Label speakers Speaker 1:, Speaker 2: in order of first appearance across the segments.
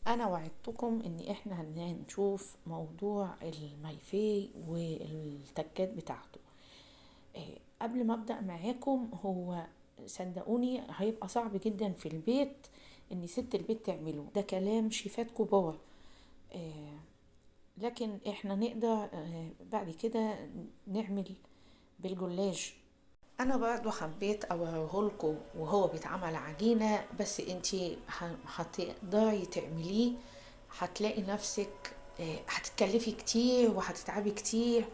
Speaker 1: انا وعدتكم ان احنا هنشوف موضوع المايفي والتكات بتاعته. قبل ما ابدأ معاكم، هو صدقوني هيبقى صعب جدا في البيت ان ست البيت تعمله، ده كلام شيفات كبار، لكن احنا نقدر بعد كده نعمل بالجلاج. انا برضو حبيت اوريهولكم وهو بيتعمل عجينة، بس انتي هتقدري تعمليه، هتلاقي نفسك هتتكلفي كتير وهتتعبي كتير،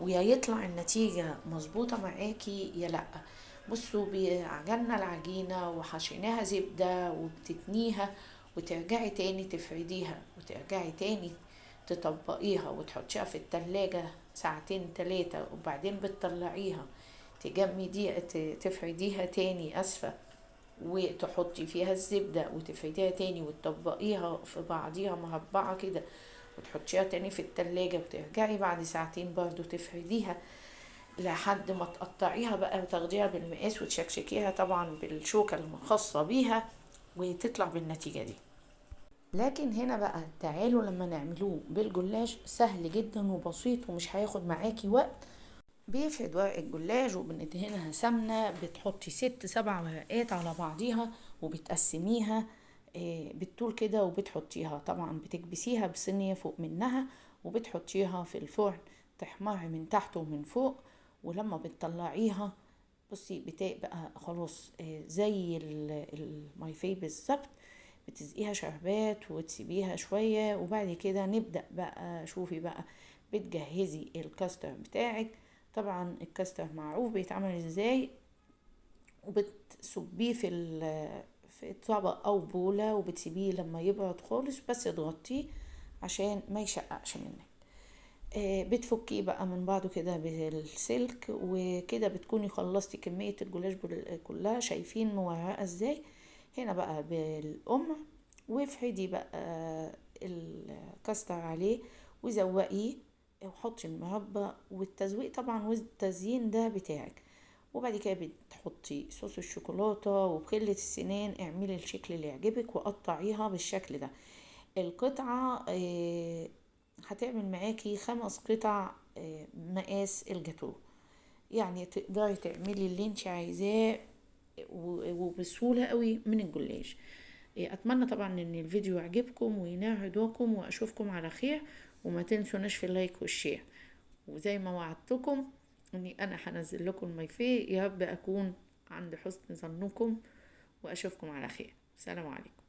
Speaker 1: ويا يطلع النتيجة مظبوطة معاكي يا لأ. بصوا، عجلنا العجينة وحشيناها زبدة وبتتنيها وترجعي تاني تفرديها وترجعي تاني تطبقيها وتحطيها في التلاجة ساعتين تلاتة، وبعدين بتطلعيها تجمديها، تفرديها تاني أسفة، وتحطي فيها الزبدة وتفرديها تاني وتطبقيها في بعضيها مربعة كده وتحطيها تاني في التلاجة، وترجعي بعد ساعتين برضو تفرديها لحد ما تقطعيها بقى وتاخديها بالمقاس وتشكشكيها طبعا بالشوكة المخصصة بيها وتطلع بالنتيجة دي. لكن هنا بقى تعالوا لما نعملوه بالجلاج، سهل جدا وبسيط ومش هياخد معاكي وقت. بيفرد ورق الجلاج وبندهنها سمنة، بتحطي 6-7 ورقات على بعضيها وبتقسميها، بالطول كده، وبتحطيها طبعا بتكبسيها بصينية فوق منها وبتحطيها في الفرن تحمر من تحت ومن فوق. ولما بتطلعيها بصي بتبقى خلاص، زي المايفي بالظبط، بتسقيها شربات وتسيبيها شوية. وبعد كده نبدأ بقى، شوفي بقى بتجهزي الكاستر بتاعك. طبعا الكاستر معروف بيتعمل ازاي، وبتصبيه في طبق او بولة وبتسيبيه لما يبرد خالص، بس تغطيه عشان ما يشققش منك. بتفكيه بقى من بعضه كده بالسلك، وكده بتكوني خلصتي كمية الجلاش كلها. شايفين مورقة ازاي؟ هنا بقى بالقمع، وافردي بقى الكاستر عليه وزوقيه وحطي المربى والتزويق طبعا والتزيين ده بتاعك. وبعد كده بتحطي صوص الشوكولاتة وبخلة السنان، اعملي الشكل اللي يعجبك وقطعيها بالشكل ده. القطعة هتعمل معاكي 5 قطع، مقاس الجاتوه، يعني تقدري تعملي اللي انت عايزاه وبسهولة قوي من الجلاج. اتمنى طبعا ان الفيديو يعجبكم وينال رضاكم، واشوفكم على خير، وما تنسوناش في اللايك والشير. وزي ما وعدتكم اني انا هنزل لكم المايفي، يا رب اكون عند حسن ظنكم، واشوفكم على خير. سلام عليكم.